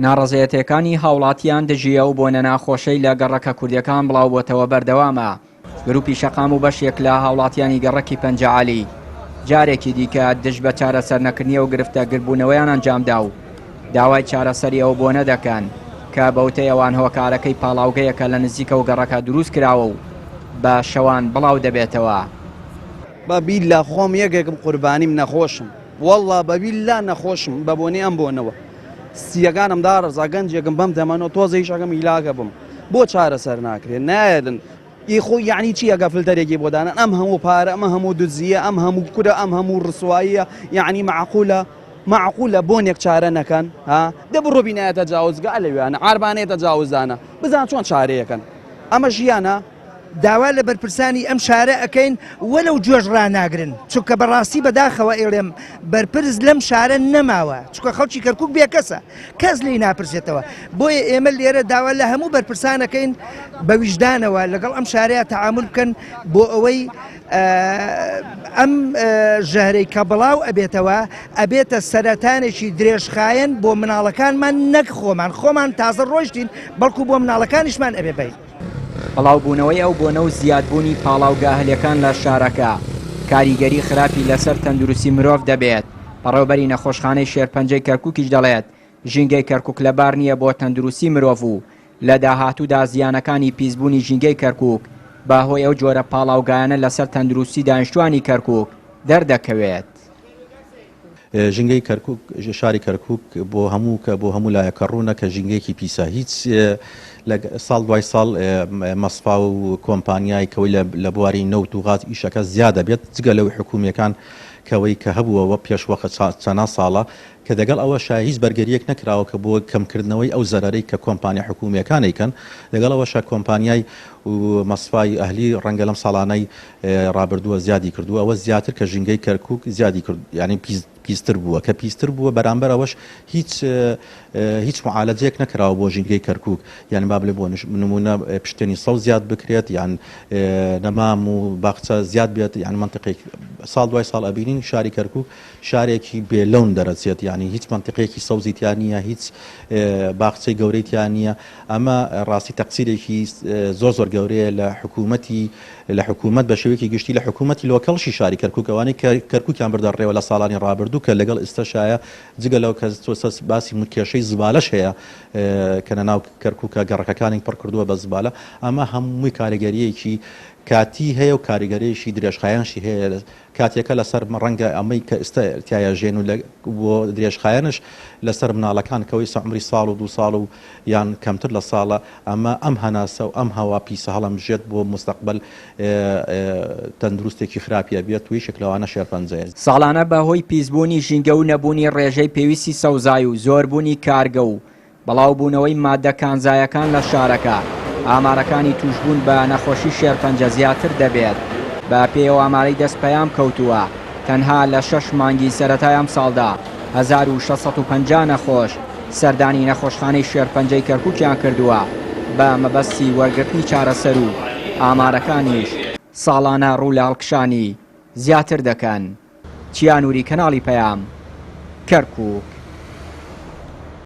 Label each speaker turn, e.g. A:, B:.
A: ناڕەزایەتیەکانی هاوڵاتیان دژی ئەو بۆنە ناخۆشەی لە گەڕەکە کوردیەکان بڵاوبۆتەوە بەردەوامە، گروپی شەقام و بەشێک لە هاوڵاتیانی گەڕەکی پەنجەعەلی جارێکی دیکە دژ بە چارەسەرنەکردنی ئەو گرفتە گردبوونەوەیان ئەنجامدا و داوای چارەسەری ئەو بۆنە دەکەن کە بەوتەی ئەوان هۆکارەکەی پاڵاوگەیەکە لە نزیک ئەو گەڕەکە دروست کراوە و بە شەوان بڵاو دەبێتەوە.
B: بە بیلا خۆم یەکێکم قوربانیم نەخۆشم وەڵا بە بیلا نەخۆشم بە بۆنەی ئەم بۆنەوە سیەکانم داڕزا گەنجێکم بەم تەمەنەوە تۆزە ئیشەکەم هیلاکە بم بۆ چارەسەر ناکرێت نایەلن ئی خۆ یعنی چی ئەگە فلتەرێکی بۆ دانان ئەم هەموو پارە ئەمە هەموو دزیە ئەم هەموو کورە ئەم هەموو ڕسواییە یعنی معقولە معقولە بۆنێک چارە نەکەن ها دە بڕۆ بینایە تەجاوزگا لەویانە عاربانەیە تەجاوزدانە بزان چۆن چارەیەکەن ئەمە ژیانە
C: داوا لە بەرپرسانی ئەم شارە ئەکەین وەلەو گوێش ڕاناگرن چونکە بەڕاستی بەداخەوە ئەیڵێم بەرپرس لەم شارە نەماوە چونکە خەڵکی کەرکک بێکەسە کەس لێی ناپرسێتەوە بۆیە ئێمە لێرە داوا لە هەموو بەرپرسانەکەین بە ویژدانەوە لەگەڵ ئەم شارەیە تەعامل بکەن بۆ ئەوەی ئەم ژەهرەی کە بڵاو ئەبێتەوە ئەبێتە سەرەتانێکی درێژخایەن بۆ مناڵەکانمان نەک خۆمان خۆمان تازە ڕۆیشتین بەڵکو بۆ مناڵەکانیشمان ئەبێ بین.
A: بڵاوبوونەوەی ئەو بۆنە و زیادبوونی پاڵاوگە ئەهلیەکان لە شارەکە کاریگەری خراپی لەسەر تەندروستی مرۆڤ دەبێت، بەڕێوبەری نەخۆشخانەی شێرپەنجەی کەرکوکیش دەڵێت، ژینگەی کەرکوک لەبار نییە بۆ تەندروستی مرۆڤ و لە داهاتوودا زیانەکانی پیسبوونی ژینگەی کەرکوک بە هۆی ئەو جۆرە پاڵاوگایانە لەسەر تەندروستی دانیشتوانی کەرکوک دەردەکەوێت.
D: ژینگەی کەرکوک شاری کەرکوک بۆ هەموو کە بۆ هەموو لایەکە ڕوونە کە ژینگەیەکی پیسە هیچ لە ساڵ دوای ساڵ مەسفا و کۆمپانیای کەوەی لە بواری نەوت و غاز ئیشەکە زیادە بێت جگە لەوەی حکومیەکان کەوەی کە هەبووەوە پێش وەخت چەنان ساڵە کە دەگەڵ ئەوەشا هیچ بەرگریەک نەکراوە کە بۆ کەمکردنەوەی ئەو زەرەرەی کە کۆمپانیا حکومیەکان ئەیکەن لەگەڵ ئەوەشا کۆمپانیای و مەسفای ئەهلی ڕەنگە لەم ساڵانەی ڕابردووە زیادی کردووە ئەوە زیاتر کە ژینگەی کەرکوک زیادی کرد یانی پیس پیستر بووە کە پیستر بووە بەرامبەر ئەوەش هیچ هیچ معالەجەیەک نەکراوە بۆ ژینگەی کەرکوک یان با بڵێ بۆ نمونە پشتێنی سەوز زیاد بکرێت یان نەمام و باخچە زیاد بێت یان منطقێک ساڵ دوای ساڵ ئەبینین شاری کەرکوک شارێکی بێ لەون دەرەچێت یانی هیچ مەنتیقەیەکی سەوزی تیا نییە هیچ باخچەی گەورەی تیا نییە ئەمە ڕاستی تەقسیرێکی زۆر زۆر گەورەیە لە حکوومەتی لە حکوومەت بە شێوەیەکی گشتی لە حکوومەتی لۆکەڵشی شاری کەرکوک ئەوانەی کە کەرکوکیان بردە ڕێوە لە ساڵانی ڕابردوو کە لەگەڵ ئیستەشایە جگە لەو کە باسی کێشەی زبالەش هەیە کە لە ناو کەرکوکە گەڕەکەکانی پڕ کردووە بە زبالە ئەمە هەمووی کاریگەریەکی کاتی هەیە و کاریگەریی درێژخایەنشی هەیە کاتێکە لەسەر ڕەنگە ئەمەی کە ئیستا تیایا ژێن و بۆ درێژخایەنش لەسەر مناڵەکان کە ئیستا عومری ساڵ و دوو ساڵ و یان کەمتر لە ساڵە ئەمە ئەم هەناسە و ئەم هەوا پیسە هەڵەمژێت بۆ موستەقبەل تەندروستێکی خراپی ئەبێت و یەکێک لەوانە شێرپەنجەیە.
A: ساڵانە بە هۆی پیسبوونی ژینگە و نەبوونی ڕێژەی پێویستی سەوزای و زۆربوونی کارگە و بڵاوبوونەوەی ماددە کانزایەکان لە شارەکە، ئامارەکانی تووشبوون بە نەخۆشی شێرپەنجە زیاتر دەبێت، بە پێی ئەو ئامارەی دەست پەیام کەوتووە، تەنها لە شەش مانگی سەرەتای ئەمساڵدا 1650 نەخۆش سەردانی نەخۆشخانەی شێرپەنجەی کەرکوکیان کردووە بە مەبەستی وەرگرتنی چارەسەر و ئامارەکانیش ساڵانە ڕوو لە هەڵکشانی زیاتر دەکەن. چیا نوری کەناڵی پەیام، کەرکوک.